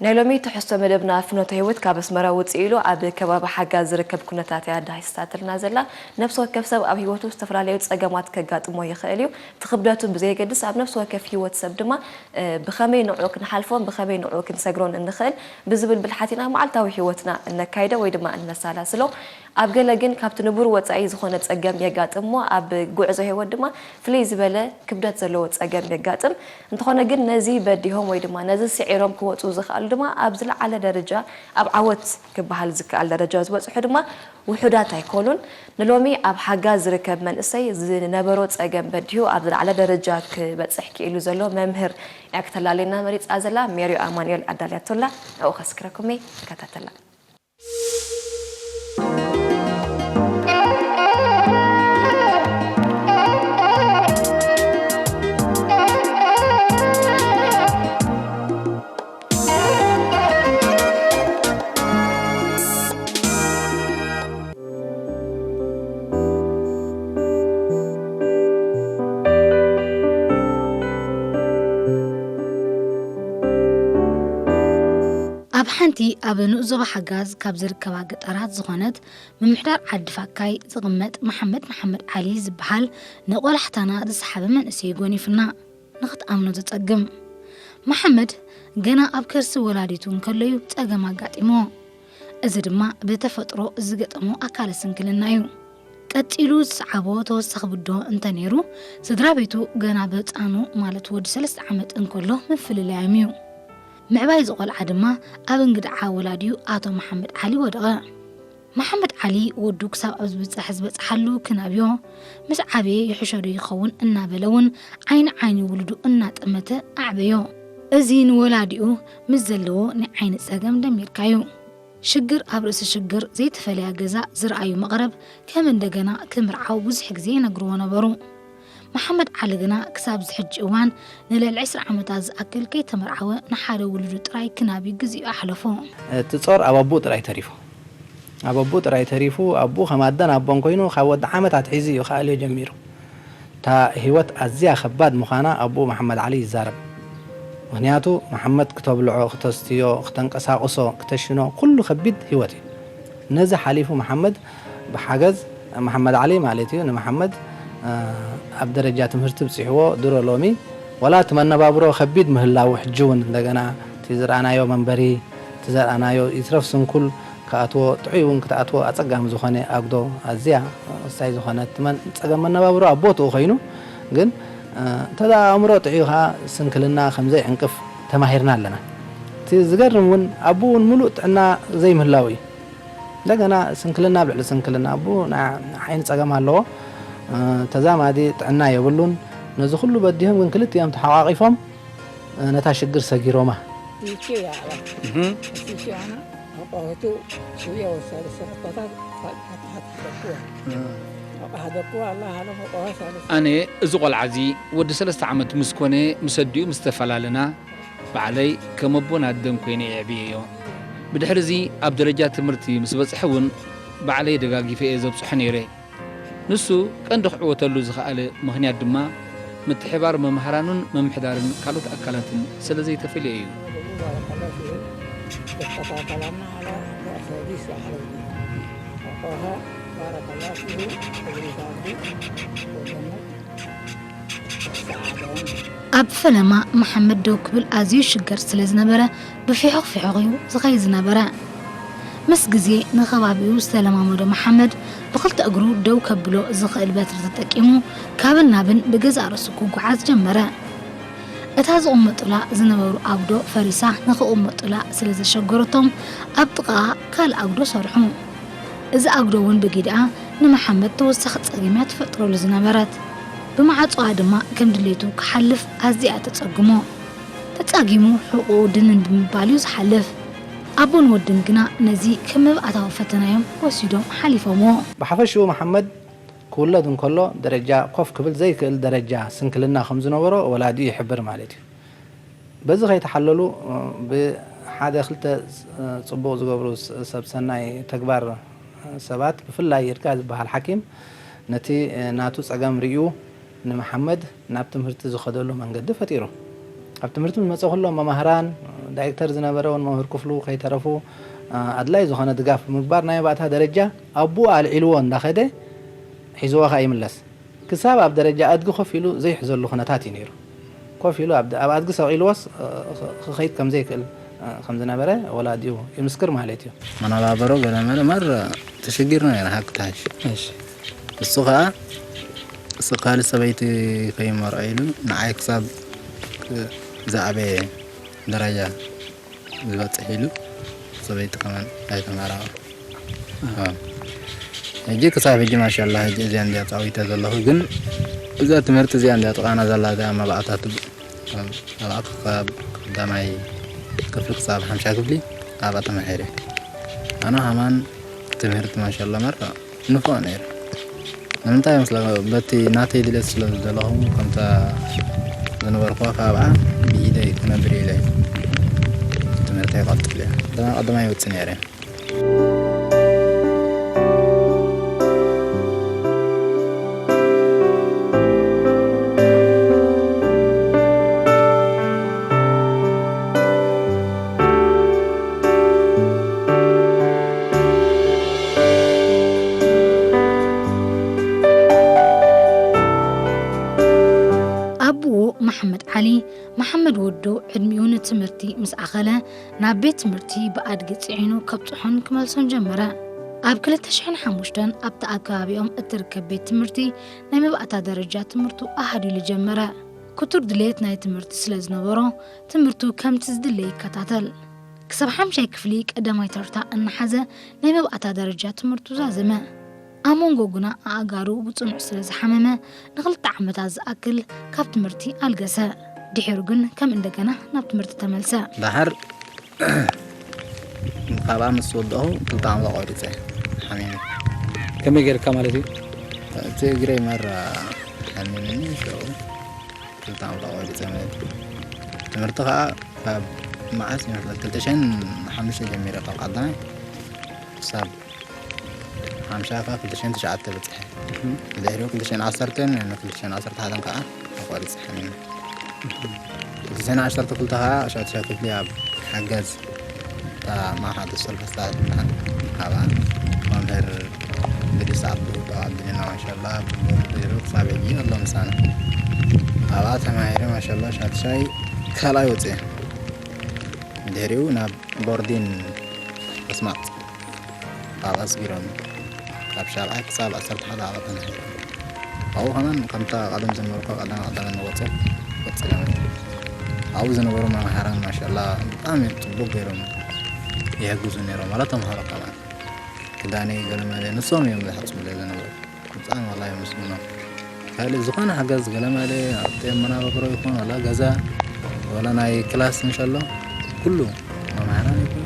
ናይ ሎሚ ትሕዝቶ መደብና ፍኖተ ህይወት ካብ ኣስመራ ውፅእ ኢሉ ኣብ ከባቢ ሓጋ ዝርከብ ኩነታት እያ ዳሂስታትልና ዘላ። ነፍሲ ወከፍ ሰብ ኣብ ህይወቱ ዝተፈላለዩ ፀገማት ከጋጥሞ ይኽእል እዩ። እቲ ክብደቱ ብዘየገድስ ኣብ ነፍሲ ወከፍ ህይወት ሰብ ድማ ብኸመይ ንዕኡ ክንሓልፎን ብኸመይ ንዕኡ ክንሰግሮን እንኽእል ብዝብል ብልሓት ኢና መዓልታዊ ህይወትና እነካይዶ ወይ ድማ እነሳላስሎ። ኣብ ገለ ግን ካብቲ ንቡር ወጻኢ ዝኾነ ጸገም የጋጥም እሞ ኣብ ጉዕዞ ህይወት ድማ ፍልይ ዝበለ ክብደት ዘለዎ ጸገም የጋጥም። እንተኾነ ግን ነዚ በዲሆም ወይ ድማ ነዚ ስዒሮም ክወጹ ዝኸኣሉ ድማ ኣብ ዝለዓለ ደረጃ ኣብ ዓወት ክበሃል ዝከኣል ደረጃ ዝበጽሑ ድማ ውሑዳት ኣይኮኑን። ንሎሚ ኣብ ሓጋ ዝርከብ መንእሰይ ዝነበሮ ጸገም በዲሁ ኣብ ዝለዓለ ደረጃ ክበጽሕ ክኢሉ ዘሎ መምህር እያ ክተላልየና መሪጻ ዘላ። ሜሪ ኣማኑኤል ኣዳልያቶላ ኣብኡ ከስክረኩም እየ። ተከታተላ። ኣብ ሓንቲ ኣብ ንኡስ ዞባ ሓጋዝ ካብ ዝርከባ ገጠራት ዝኾነት ምምሕዳር ዓዲ ፋካይ ዝቕመጥ መሓመድ መሓመድ ዓሊ ዝበሃል ንቆላሕታና ዝሰሓበ መንእሰይ ጎኒፉና። ንኽትኣምኖ ዘጸግም። መሓመድ ገና ኣብ ከርሲ ወላዲቱ እንከሎ'ዩ ጸገም ኣጋጢሞ። እዚ ድማ ብተፈጥሮ ዝገጠሞ ኣካለ ስንክልና እዩ። ቀጺሉ ዝሰዓቦ ተወሳኺ ብድሆ እንተነይሩ፣ ስድራ ቤቱ ገና ብህጻኑ ማለት ወዲ ሰለስተ ዓመት እንከሎ ምፍልላዮም እዩ። ምዕባይ እዚ ቆልዓ ድማ ኣብ እንግድዓ ወላዲኡ ኣቶ መሓመድ ዓሊ ወደቐ። መሓመድ ዓሊ ወዱ ክሳብ ኣብ ዝበጽሕ ዝበጽሓሉ ክናብዮ፣ ምስ ዓበየ ይሕሾ ዶ ይኸውን እናበለ እውን ዓይኒ ዓይኒ ውሉዱ እናጠመተ ኣዕበዮ። እዚ ንወላዲኡ ምስ ዘለዎ ናይ ዓይኒ ጸገም ደሚርካዩ። ሽግር ኣብ ርእሲ ሽግር ዘይተፈለያ ገዛ ዝረኣዩ መቕረብ ከም እንደገና ክምርዓው ብዙሕ ግዜ ይነግርዎ ነበሩ። መሓመድ ዓሊ ግና ክሳብ ዝሕጂ እዋን ንልዕሊ ዕስራ ዓመታት ዝኣክል ከይተመርዓወ ንሓደ ውሉዱ ጥራይ ክናቢ ግዜኡ ኣሕለፎ። እቲ ጾር ኣብ ኣቦኡ ጥራይ ተሪፉ። ኣብ ኣቦኡ ጥራይ ተሪፉ፣ ኣቦኡ ከም ኣደን ኣቦን ኮይኑ ካብ ወዲ ዓመት ኣትሒዙ እዩ ክኣልዮ ጀሚሩ። እታ ህይወት ኣዝያ ከባድ ምዃና ኣቦኡ መሓመድ ዓሊ ይዛረብ። ምኽንያቱ መሓመድ ክተብልዖ፣ ክተስትዮ፣ ክተንቀሳቕሶ፣ ክተሽኖ ኩሉ ከቢድ ህይወት እዩ። ነዚ ሓሊፉ መሓመድ ብሓገዝ መሓመድ ዓሊ ማለት እዩ ንመሓመድ ኣብ ደረጃ ትምህርቲ ብፂሕዎ ድሮ ሎሚ ዋላ እቲ መነባብሮ ከቢድ ምህላው ሕጂ እውን እንደገና እቲ ዝረኣናዮ መንበሪ እቲ ዘርኣናዮ ይትረፍ ስንኩል ክኣትዎ ጥዑይ እውን ክትኣትዎ ኣጸጋሚ ዝኾነ ኣጉዶ ኣዝያ ወሳኝ ዝኾነ እቲ መን- ጸገም መነባብሮ ኣብ ቦትኡ ኮይኑ ግን እንተ ኣእምሮ ጥዑይ ከዓ ስንክልና ከምዘይ ዕንቅፍ ተማሂርና ኣለና። እቲ ዝገርም እውን ኣቦኡ እውን ሙሉእ ጥዕና ዘይምህላው እዩ። እንደገና ስንክልና ኣብ ልዕሊ ስንክልና ኣቦኡ ናይ ዓይኒ ጸገም ኣለዎ። ተዛማዲ ጥዕና የብሉን። ነዚ ኩሉ በዲሆም ግን ክልቲኦም ተሓቋቒፎም ነታ ሽግር ሰጊሮማ። ይቺ ያዕባ እህ። ይቺ ኣና ኣቋወቱ ሽብያ ወሳደ ሰረቆታት ኣቃሓደኩዋ ኣቃሓደኩዋ ኣላ ሃለ መቋዋስ ኣለ ኣነ እዚ ቆልዓ እዚ ወዲ ሰለስተ ዓመት ምስ ኮነ ምስ ኣዲኡ ምስ ተፈላለና ባዕለይ ከም ኣቦን ኣደን ኮይነ የዕብየዮ። ብድሕሪ እዚ ኣብ ደረጃ ትምህርቲ ምስ በጽሐ እውን ባዕለይ ደጋጊፈ እየ ዘብጽሖ ነይረ። ንሱ ቀንዲ ክዕወተሉ ዝኸኣለ ምኽንያት ድማ ምትሕባር መምሃራኑን ምምሕዳርን ካልኦት ኣካላትን ስለ ዘይተፈልየ እዩ። ኣብ ፈለማ መሓመድ ደው ክብል ኣዝዩ ይሽገር ስለ ዝነበረ ብፊሖኽ ፊሖኽ እዩ ዝኸይድ ዝነበረ። ምስ ግዜ ንኸባቢኡ ዝተለማመዶ መሓመድ ብኽልተ እግሩ ደው ከብሎ ዝኽእል በትሪ ተጠቂሙ ካብን ናብን ብገዛእ ርእሱ ክጓዓዝ ጀመረ። እታ ዝቕመጡላ ዝነበሩ ኣጉዶ ፈሪሳ ንኽቕመጡላ ስለ ዘሸገረቶም ኣብ ጥቓኣ ካልእ ኣጉዶ ሰርሑ። እዚ ኣጉዶ እውን ብጊድኣ ንመሓመድ ተወሳኺ ጸገም እያ ትፈጥረሉ ዝነበረት። ብማዕጾኣ ድማ ከም ድሌቱ ክሓልፍ ኣዝያ እያ ተጸግሞ። ተጻጊሙ ሕቖኡ ድንን ብምባል እዩ ዝሓልፍ። ኣቦን ወድን ግና ነዚ ከም መብኣታዊ ፈተና እዮም ወሲዶም ሓሊፎምዎ። ብሓፈሽኡ መሓመድ ክውለድ እንከሎ ደረጃ ኮፍ ክብል ዘይክእል ደረጃ ስንክልና ከም ዝነበሮ ወላዲኡ ይሕብር ማለት እዩ። በዚ ከይተሓለሉ ብሓደ ክልተ ፅቡቕ ዝገብሩ ሰብ ሰናይ ተግባር ሰባት ብፍላይ ይርጋ ዝበሃል ሓኪም ነቲ ናቱ ፀገም ርእዩ ንመሓመድ ናብ ትምህርቲ ዝኸደሉ መንገዲ ፈጢሩ። ኣብ ትምህርቲ ምስ መፀ ኩሎም መማህራን ዳይሬክተር ዝነበረ እውን መምህር ክፍሉ ከይተረፉ፣ እ፣ ኣድላይ ዝኾነ ድጋፍ ብምግባር ናይ መባእታ ደረጃ ኣቦኡ ኣልዒልዎ እንዳኸደ ሒዝዎ ከኣ ይምለስ። ክሳብ ኣብ ደረጃ ኣድጊ ኮፍ ኢሉ ዘይሕዘሉ ኩነታት እዩ ነይሩ። ኮፍ ኢሉ ኣብ፣ ኣብ ኣድጊ ሰቒልዎስ፣ እ፣ ኽ-፣ ክኸይድ ከም ዘይክእል፣ እ፣ ከም ዝነበረ ወላዲኡ ይምስክር ማለት እዩ። መነባብሮ ገለ መለ ማር ተሸጊርና ኢና፣ ሓቂ ተሓሽ። እሺ። እሱ ኸኣ፣ እሱ ካልእ ሰበይቲ ከይመርዖ ኢሉ ንዓይ ክሳብ ዝዓበየ ደረጃ ዝበጽሕ ኢሉ ሰበይቲ ከማን ኣይተመርዓወ። ኣዎ። ሕጂ ክሳብ ሕጂ ማሻላ ሕጂ እዚኣ እንድያ ጻዊተ ዘለኹ፣ ግን እዛ ትምህርቲ እዚኣ እንድያ ጥቓና ዘላ እዚኣ መባእታ ትብ-፣ መባእታ ካብ ቀዳማይ ክፍሊ ክሳብ ሓምሻ ክፍሊ ኣብኣ ተማሂረ። ኣነ ከማን ትምህርቲ ማሻላ መራ ንፉዕ ነይረ። ንምንታይ መስለካ? በቲ ናተይ ድሌት ስለ ዝደለኹ፣ ከምታ ዝነበርኩዋ ካብኣ ብኢደይ ክነብር ኢለ ትምህርተይ ቀጺለ። ቀዳማይ ቀዳማይ ይወጽእ ነይረ። ኣቦኡ መሓመድ ዓሊ፣ መሓመድ ወዱ፣ ዕድሚኡ ንትምህርቲ ምስ ኣኸለ፣ ናብ ቤት ትምህርቲ ብኣድጊ ጽዒኑ ከብጽሖን ክመልሶን ጀመረ። ኣብ ክልተ ሽሕን ሓሙሽተን ኣብቲ ኣብ ከባቢኦም እትርከብ ቤት ትምህርቲ ናይ መባእታ ደረጃ ትምህርቱ ኣሃዲሉ ጀመረ። ክቱር ድሌት ናይ ትምህርቲ ስለ ዝነበሮ፣ ትምህርቱ ከምቲ ዝድለ ይከታተል። ክሳብ ሓምሻይ ክፍሊ ቀዳማይ ተርታ እናሓዘ ናይ መባእታ ደረጃ ትምህርቱ ዛዘመ። ኣብ መንጎ ግና ኣእጋሩ ብጽኑዕ ስለ ዝሓመመ፣ ንኽልተ ዓመታት ዝኣክል ካብ ትምህርቲ ኣልገሰ። ድሒሩ ግን ከም እንደገና ናብ ትምህርቲ ተመልሰ። ደሓር ካብኣ ምስ ወደኹ ክልተ ዓመት ኣቋሪጸ ሓሚመ። ከመይ ጌርካ ማለት እዩ? እቲ እግረይ መራ ሓሚመኒ፣ ሽዑ ክልተ ዓመት ኣቋሪጸ ማለት እዩ። ትምህርቲ ከኣ ካብ መዓስ ይመስለካ? ክልተ ሽሕን ሓሙሽተ ጀሚረ ካብ ቀዳማይ ክሳብ ሓምሻ ከኣ ክልተ ሽሕን ትሽዓተ በጺሐ። እም። ብድሕሪኡ ክልተ ሽሕን ዓሰርተን ን ክልተ ሽሕን ዓሰርተ ሓደን ከኣ ኣቋሪጸ ሓሚመ። ክልተ ሽሕን ዓሰርተ ክልተ ከኣ ሻድሻይ ክፍሊ ኣብ ሓጋዝ እታ ማእኸል ሰልፈ ስታት ትበሃል፣ ኣብኣ መምህር ድሪስ ዓብዱ፣ ካብ ዓብዱሊና ማሻላ፣ ብድሮ ክሳብ ሕጂ ኣሎ ምሳና። ኣብኣ ተማሂረ ማሻላ ሻድሻይ ካልኣይ ወፅየ። ድሕሪኡ ናብ ቦርዲን ኣስማጥ ኣብኣ ኣስጊሮም። ካብ ሻብዓይ ክሳብ ዓሰርተ ሓደ ኣብኣ ተማሂረ። ኣብኡ ከማን ከምታ ቀደም ዝነበርኩ ቀዳም ቀዳም ንወፅእ ቀፂለ። ኣብኡ ዝነበሩ መምሃራን ማሻላ ብጣዕሚ ፅቡቅ ገይሮም ይሕግዙ ነይሮም፣ ዋላ ተምሃሮ ከማን። ክዳነይ ገለ መለ ንሶም እዮም ዝሓፅቡለይ ዝነበሩ። ብጣዕሚ ዋላ የመስግኖም። ካልእ ዝኾነ ሓገዝ ገለ መለ ኣብቲ መናባብሮ ይኹን ዋላ ገዛ ዋላ ናይ ክላስ እንሻሎ ኩሉ መምሃራን ይኹን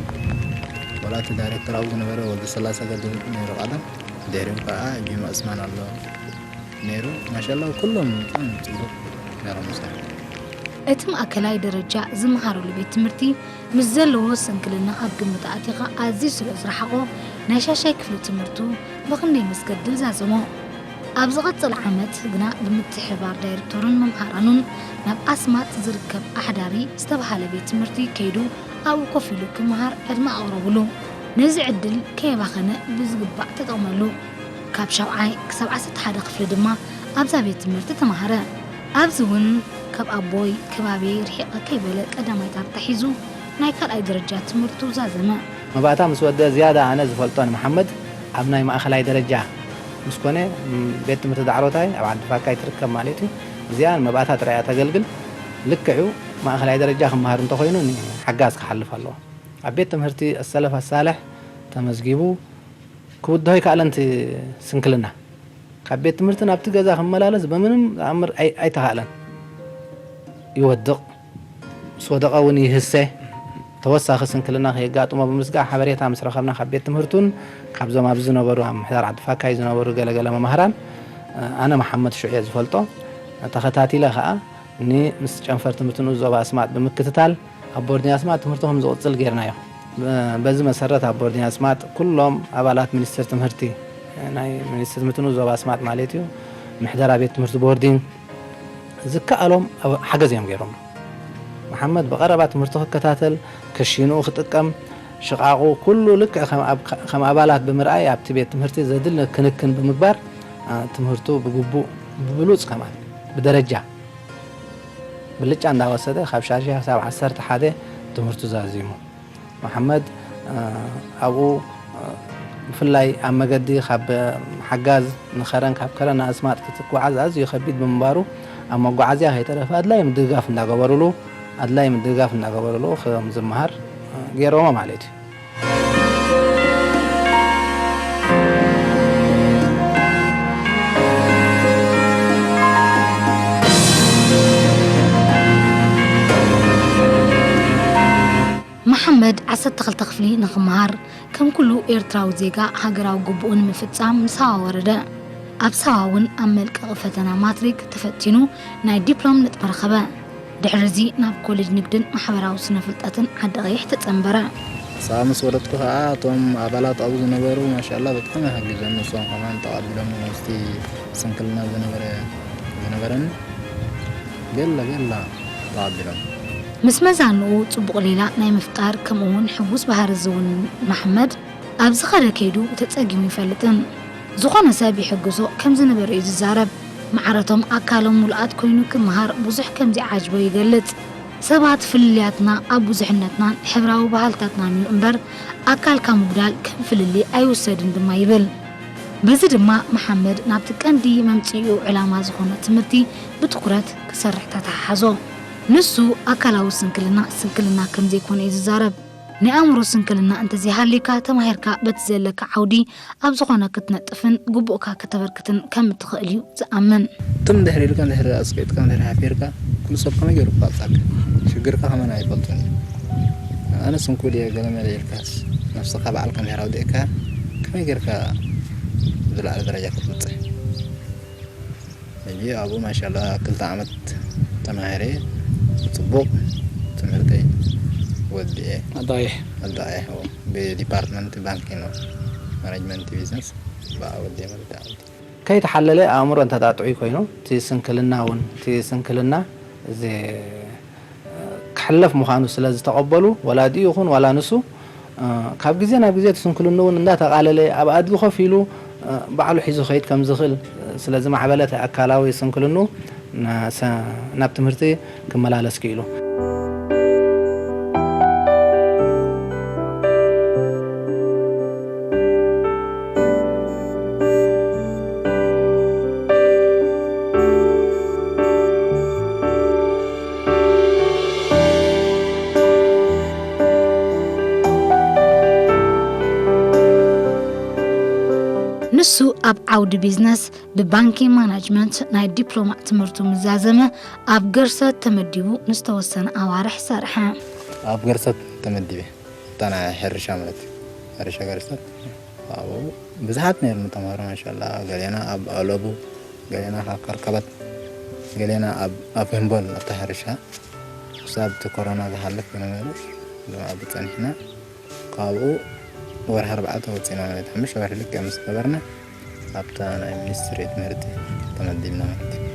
ዋላ እቲ ዳይሬክተር ኣብኡ ዝነበረ ወዲ ስላሰ ገድል ነይሩ ቀደም። ድሕሪኡ ከዓ ጂማ ዑስማን ኣሎ። ነይሩ። ማሻላ ኩሎም ብጣዕሚ ጽቡቕ ነይሮም ምሳና። እቲ ማእከላይ ደረጃ ዝመሃረሉ ቤት ትምህርቲ ምስ ዘለዎ ስንክልና ኣብ ግምት ኣእቲኻ ኣዝዩ ስለ ዝረሓቖ ናይ ሻሻይ ክፍሊ ትምህርቱ ብኽንደይ ምስ ገድል ዛዘሞ። ኣብ ዝቐጸለ ዓመት ግና ብምትሕብባር ዳይረክተሩን መምሃራኑን ናብ ኣስማጥ ዝርከብ ኣሕዳሪ ዝተባህለ ቤት ትምህርቲ ከይዱ ኣብኡ ኮፍ ኢሉ ክመሃር ዕድመ ኣቕረቡሉ። ነዚ ዕድል ከየባኸነ ብዝግባእ ተጠቕመሉ። ካብ ሻውዓይ ክሳብ ዓሰርተ ሓደ ክፍሊ ድማ ኣብዛ ቤት ትምህርቲ ተማሃረ። ኣብዚ እውን ካብ ኣቦይ ከባቢየይ ርሒቐ ከይበለ ቀዳማይ ታርታ ሒዙ ናይ ካልኣይ ደረጃ ትምህርቱ ዛዘመ። መባእታ ምስ ወደ ዝያዳ ኣነ ዝፈልጦ ንመሓመድ ኣብ ናይ ማእኸላይ ደረጃ ምስ ኮነ፣ ም፣ ቤት ትምህርቲ ዳዕሮታይ ኣብ ዓዲ ፋካይ ትርከብ ማለት እዩ። እዚኣ ንመባእታ ጥራይ እያ ተገልግል። ልክዕ እዩ፣ ማእኸላይ ደረጃ ክመሃር እንተኾይኑ ንሓጋዝ ክሓልፍ ኣለዎ። ኣብ ቤት ትምህርቲ ኣሰለፍ ኣሳልሕ ተመዝጊቡ ክውድሆ ኣይከኣለን እቲ ስንክልና። ካብ ቤት ትምህርቲ ናብቲ ገዛ ክመላለስ ብምንም ተኣምር ኣይ-፣ ኣይተኻእለን። ይወድቕ። ምስ ወደቐ እውን ይህሰ። ተወሳኺ ስንክልና ከየጋጥሞ ብምስጋእ ሓበሬታ ምስ ረኸብና ካብ ቤት ትምህርቱን ካብዞም ኣብዚ ዝነበሩ ኣብ ምሕዳር ዓዲ ፋካይ ዝነበሩ ገለገለ መማህራን፣ ኣነ መሓመድ ሽዑ እየ ዝፈልጦ። ተኸታቲለ ኸኣ ን-፣ ምስ ጨንፈር ትምህርቲ ንኡስ ዞባ ኣስማጥ ብምክትታል ኣብ ቦርዲን ኣስማጥ ትምህርቱ ከም ዝቕጽል ጌርናዮ። በ-፣ በዚ መሰረት ኣብ ቦርዲን ኣስማጥ ኩሎም ኣባላት ሚኒስትር ትምህርቲ፣ ናይ ሚኒስትር ትምህርቲ ንኡስ ዞባ ኣስማጥ ማለት እዩ፣ ምሕደራ ቤት ትምህርቲ ቦርዲን ዝከኣሎም ኣብ-፣ ሓገዝ እዮም ገይሮም። መሓመድ ብቐረባ ትምህርቱ ክከታተል፣ ክሽንኡ ክጥቀም፣ ሽቓቑ ኩሉ ልክዕ ከም ኣብ-፣ ከም ኣባላት ብምርኣይ ኣብቲ ቤት ትምህርቲ ዘድሊ ክንክን ብምግባር፣ ኣ፣ ትምህርቱ ብግቡእ፣ ብብሉጽ ከማን ብደረጃ ብልጫ እንዳወሰደ ካብ ሻድሻይ ክሳብ ዓሰርተ ሓደ ትምህርቱ ዛዚሙ። መሓመድ፣ እ፣ ኣብኡ፣ እ፣ ብፍላይ ኣብ መገዲ ካብ ሓጋዝ ንኸረን ካብ ከረን ንኣስማጥ ክትጓዓዝ ኣዝዩ ከቢድ ብምንባሩ ኣብ መጓዓዝያ ከይተረፈ ኣድላይ ምድግጋፍ እንዳገበሩሉ፣ ኣድላይ ምድግጋፍ እንዳገበሩሉ ከም ዝመሃር፣ እ፣ ገይሮሞ ማለት እዩ። መሓመድ ዓሰርተ ክልተ ክፍሊ ንኽመሃር፣ ከም ኩሉ ኤርትራዊ ዜጋ፣ ሃገራዊ ግቡኡ ንምፍጻም ንሳዋ ወረደ። ኣብ ሳዋ እውን ኣብ መልቀቒ ፈተና ማትሪክ ተፈቲኑ ናይ ዲፕሎም ነጥቢ ረኸበ። ድሕሪ እዚ ናብ ኮሌጅ ንግድን ማሕበራዊ ስነ ፍልጠትን ዓዲ ቀይሕ ተጸንበረ። ሳዋ ምስ ወረድኩ ኸኣ እቶም ኣባላት ኣብኡ ዝነበሩ ማሻኣላ ብጣዕሚ ሓጊዞም፣ ንሶም ከማን ተቐቢሎም ምስቲ ስንክልና ዝነበረ፣ ዝነበረኒ ገለ ገላ ተቐቢሎም። ምስ መዛንኡ ጽቡቕ ሌላ ናይ ምፍጣር ከምኡ እውን ሕጉስ ባህሪ ዝውን መሓመድ ኣብ ዝኸደ ከይዱ ተጸጊሙ ይፈልጥን። ዝኾነ ሰብ ይሕግዞ ከም ዝነበረ እዩ ዝዛረብ። ማዕረቶም ኣካሎም ምሉኣት ኮይኑ ክመሃር ብዙሕ ከም ዝዓጅቦ ይገልጽ። ሰባት ፍልልያትና ኣብ ብዙሕነትናን ሕብራዊ ባህልታትናን እዩ እምበር ኣካልካ ምጉዳል ከም ፍልልይ ኣይውሰድን ድማ ይብል። በዚ ድማ መሓመድ ናብቲ ቀንዲ መምጽኢኡ ዕላማ ዝኾነ ትምህርቲ ብትኹረት ክሰርሕ ተተሓሓዞ። ንሱ ኣካላዊ ስንክልና ስንክልና ከም ዘይኮነ እዩ ዝዛረብ። ናይ ኣእምሮ ስንክልና እንተዘይሃልዩካ ተማሂርካ በቲ ዘለካ ዓውዲ ኣብ ዝኾነ ክትነጥፍን ግቡእካ ከተበርክትን ከም እትኽእል እዩ ዝኣምን። ትም ድሕሪ ኢልካ፣ ድሕሪ ኣጽቂጥካ፣ ድሕሪ ሓፊርካ፣ ኩሉ ሰብ ከመይ ገይሩ ክቐጻልካ? ሽግርካ ከመን ኣይፈልጦን እዩ። ኣነ ስንኩል እየ፣ ገለ መለ ኢልካስ፣ ነብስኻ ባዕልካ እንድሕር ኣውዲቕካ፣ ከመይ ገይርካ ዝለዓለ ደረጃ ክትበጽሕ? ሕጂ ኣብኡ ማሻላ ክልተ ዓመት ተማሂረ፣ ጽቡቕ ትምህርተይ ወዲኤ። ኣዳይሕ። ኣዳይሕ፣ እዎ። ብዲፓርትመንት ባንኪንግ፣ ማኔጅመንት ቢዝነስ፣ ብኣ ወዲኤ ማለት እዩ። ከይተሓለለ ኣእምሮ እንተ ደኣ ጥዑይ ኮይኑ፣ እቲ ስንክልና እውን፣ እቲ ስንክልና እዚ ክሕለፍ ምዃኑ ስለ ዝተቐበሉ፣ ወላዲኡ ይኹን ዋላ ንሱ፣ እ፣ ካብ ግዜ ናብ ግዜ እቲ ስንክልንኡ እውን እንዳተቓለለ፣ ኣብ ኣድጊ ኮፍ ኢሉ፣ እ፣ ባዕሉ ሒዙ ክኸይድ ከም ዝኽእል ስለ ዝማዕበለ፣ እቲ ኣካላዊ ስንክልንኡ ና-፣ ሰ-፣ ናብ ትምህርቲ ክመላለስ ክኢሉ። ንሱ ኣብ ዓውዲ ቢዝነስ ብባንኪ ማናጅመንት ናይ ዲፕሎማ ትምህርቱ ምስ ዛዘመ፣ ኣብ ገርሰት ተመዲቡ ንዝተወሰነ ኣዋርሕ ሰርሐ። ኣብ ገርሰት ተመዲበ። እታ ናይ ሕርሻ ማለት እዩ። ሕርሻ ገርሰት። ኣብኡ ብዙሓት ነይርና ተምሃሮ ማሻላ። ገሌና ኣብ ኣለቡ፣ ገሌና ካብ ከርከበት፣ ገሌና ኣብ ኣፍህምቦል ኣብታ ሕርሻ። ክሳብ እቲ ኮሮና ዝሓልፍ ዝነበረ ኣብኡ ጸኒሕና። ካብኡ ወርሒ ኣርባዕተ ወጺና ማለት ሓሙሽተ ወርሒ ልክዕ ምስ ነበርና ኣብታ ናይ ሚኒስትሪ ትምህርቲ ተመዲብና ማለት እዩ።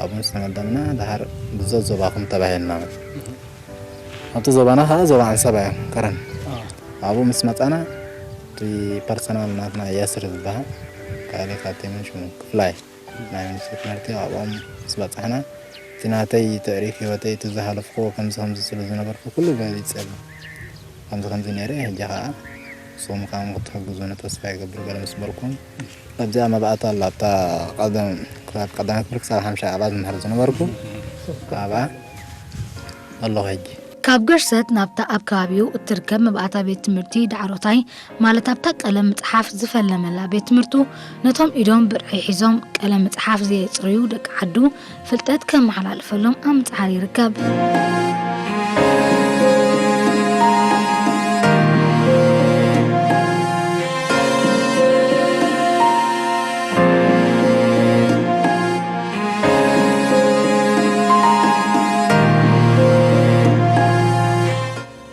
ኣብኡ ምስ ተመደብና ደሓር ብዞ ዞባኹም ተባሂልና ማለት እዩ። ኣብቲ ዞባና ከዓ ዞባ ዓንሰባ እዩ፣ ከረን። ኣዎ። ኣብኡ ምስ መጻና፣ እቲ ፐርሰናል ናትና ያስር ዝበሃል፣ ካልእ ካፕቴንን ሽሙ ክፍላይ ናይ ሚኒስትሪ ትምህርቲ ኣብኦም ምስ በጻሕና፣ እቲ ናተይ ትዕሪፍ ህይወተይ፣ እቲ ዝሃለፍክዎ ከምዚ ከምዚ ስለ ዝነበርኩ፣ ኩሉ ገሊጸሉ። ከምዚ ከምዚ ነይረ፣ ሕጂ ኸዓ ንስኹም ከዓ ክትሕግዙኒ ተስፋ ይገብር ገለ ምስ በልኩም፣ ኣብዚኣ መባእታ ኣላ፣ ኣብታ ቀደም፣ ካብ ቀዳማይ ክፍሊ ክሳብ ሓምሻይ ኣብኣ ዝምህር ዝነበርኩ፣ ኣብኣ ኣለኹ ሕጂ። ካብ ገርሰት ናብታ ኣብ ከባቢኡ እትርከብ መባእታ ቤት ትምህርቲ ዳዕሮታይ፣ ማለት ኣብታ ቀለም ምጽሓፍ ዝፈለመላ ቤት ትምህርቱ፣ ነቶም ኢዶም ብርዒ ሒዞም ቀለም ምጽሓፍ ዘየጽረዩ ደቂ ዓዱ ፍልጠት ከመሓላልፈሎም ኣብ ምጽዓር ይርከብ።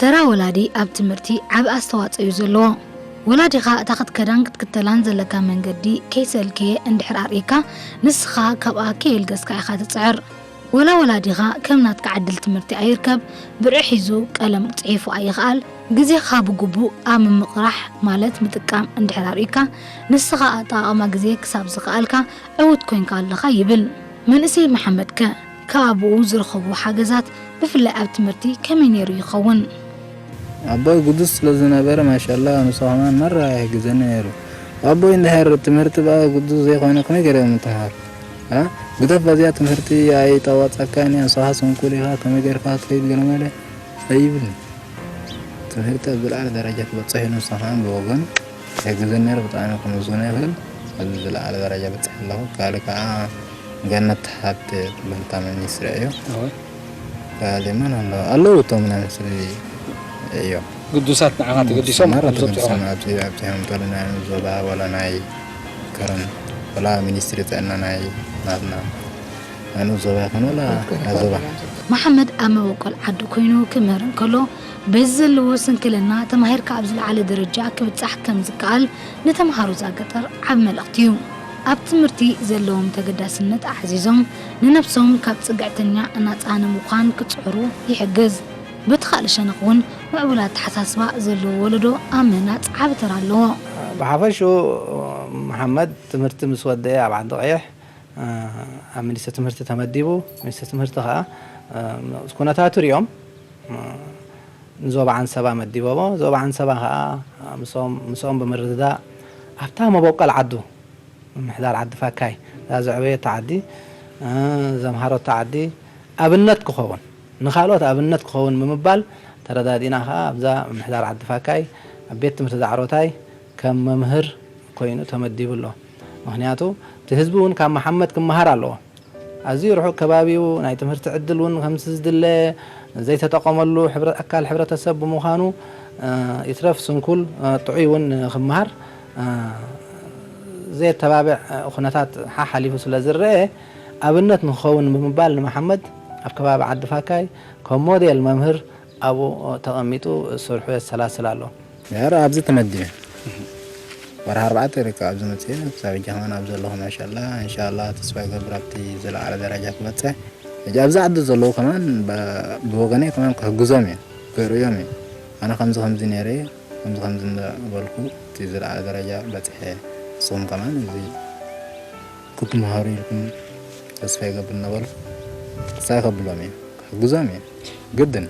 ተራ ወላዲ ኣብ ትምህርቲ ዓቢ ኣስተዋጽኦ እዩ ዘለዎ። ወላዲኻ እታ ክትከዳን ክትክተላን ዘለካ መንገዲ ከይሰልከየ እንድሕር ኣርእካ፣ ንስኻ ካብኣ ከየልገስካ ኢኻ ትጽዕር። ወላ ወላዲኻ ከም ናትካ ዕድል ትምህርቲ ኣይርከብ፣ ብርዒ ሒዙ ቀለም ጽሒፉ ኣይኽኣል፣ ግዜኻ ብግቡእ ኣብ ምምቕራሕ ማለት ምጥቃም እንድሕር ኣርኢካ፣ ንስኻ ኣጠቓቕማ ግዜ ክሳብ ዝኸኣልካ ዕዉት ኮይንካ ኣለኻ ይብል። መንእሰይ መሓመድከ ካብ ኣቦኡ ዝረኸቦ ሓገዛት ብፍላይ ኣብ ትምህርቲ ከመይ ነይሩ ይኸውን? ኣቦይ ግዱስ ስለ ዝነበረ ማሻላ ንሱ ከማን መራ ይሕግዘኒ ነይሩ። ኣቦይ እንድሕር ትምህርቲ በኣ ግዱስ ዘይኮነ ከመይ ገይረ ምትምሃር? ኣ? ግደፍ በዚኣ ትምህርቲ ኣይጠዋፀካን እያ፣ ንስኻ ስንኩል ኢኻ፣ ከመይ ገይርካ ክትከይድ ገለ መለ ኣይብልን። ትምህርቲ ኣብ ዝለዓለ ደረጃ ክበፅሕ ኢሉ ንሱ ከማን ብወገኑ ይሕግዘኒ ነይሩ። ብጣዕሚ ክምስግኖ ይኽእል። ኣብዚ ዝለዓለ ደረጃ በፂሐ ኣለኹ። ካልእ ከዓ ገነት ሃብተ ትበሃል ሚኒስትሪ እዩ። እወ። ካልእ መን ኣሎ? ኣለዉ እቶም ናይ ሚኒስትሪ እዮም። ግዱሳት ንዓኻ ተገዲሶም ማራ ኣብዚ ተገዲሶም ዘብፅሑኻ። ኣብዚ ኣብፅሖም ተሎ ናይ ዞባ ዋላ ናይ ከረን ዋላ ሚኒስትሪ ጥዕና ናይ ናትና ናይ ዞባ ይኹን ዋላ ናይ ዞባ። መሓመድ ኣብ መበቆል ዓዱ ኮይኑ ክምህር እንከሎ በዚ ዘለዎ ስንክልና ተማሂርካ ኣብ ዝለዓለ ደረጃ ክብጻሕ ከም ዝከኣል ንተምሃሮ እዛ ገጠር ዓቢ መልእኽቲ እዩ። ኣብ ትምህርቲ ዘለዎም ተገዳስነት ኣዕዚዞም ንነብሶም ካብ ጽግዕተኛ ናጻ ንምዃን ክጽዕሩ ይሕግዝ። በቲ ካልእ ሸነኽ እውን ምዕቡል ኣተሓሳስባ ዘለዎ ወለዶ ኣብ ምህናጽ ዓቢ ተራ ኣለዎ። ብሓፈሽኡ መሓመድ ትምህርቲ ምስ ወደአ ኣብ ዓዲ ቀይሕ ኣብ ሚኒስትሪ ትምህርቲ ተመዲቡ። ሚኒስትሪ ትምህርቲ ከዓ ኩነታቱ ሪኦም ንዞባ ዓንሰባ መዲቦሞ። ዞባ ዓንሰባ ከዓ ምስኦም ምስኦም ብምርድዳእ ኣብታ መበቆል ዓዱ ምምሕዳር ዓዲ ፋካይ እዛ ዘዕበየታ ዓዲ ዘምሃረታ ዓዲ ኣብነት ክኸውን ንካልኦት ኣብነት ክኸውን ብምባል ተረዳዲእና ከዓ ኣብዛ ምምሕዳር ዓዲ ፋካይ ኣብ ቤት ትምህርቲ ዳዕሮታይ ከም መምህር ኮይኑ ተመዲቡ ኣሎ። ምክንያቱ እቲ ህዝቢ እውን ካብ መሓመድ ክመሃር ኣለዎ። ኣዝዩ ርሑቕ ከባቢኡ ናይ ትምህርቲ ዕድል እውን ከምቲ ዝድለ ዘይተጠቐመሉ ሕብረ- ኣካል ሕብረተሰብ ብምዃኑ ይትረፍ ስንኩል ጥዑይ እውን ክመሃር ዘየተባብዕ ኩነታት ሓሓሊፉ ስለ ዝረአ ኣብነት ንክኸውን ብምባል ንመሓመድ ኣብ ከባቢ ዓዲ ፋካይ ከም ሞዴል መምህር ኣብኡ ተቐሚጡ ስርሑ የሰላስል ኣሎ። ያረ ኣብዚ ተመዲበ ወርሒ ኣርባዕተ ርካ ኣብዚ መፅእ ክሳብ ሕጂ ከማን ኣብ ዘለኹ ማሻላ እንሻላ ተስፋ ይገብር ኣብቲ ዝለዓለ ደረጃ ክበፅሕ። ሕጂ ኣብዚ ዓዲ ዘለዉ ከማን ብወገነይ ከማን ክሕግዞም እየ ክርእዮም እየ። ኣነ ከምዚ ከምዚ ነይረ እየ ከምዚ ከምዚ እንዳበልኩ እቲ ዝለዓለ ደረጃ በፅሐ። ንስኹም ከማን እዚ ክትምሃሩ ኢልኩም ተስፋ ይገብር እናበልኩ ተስፋ ከብሎም እየ ክሕግዞም እየ ግድን።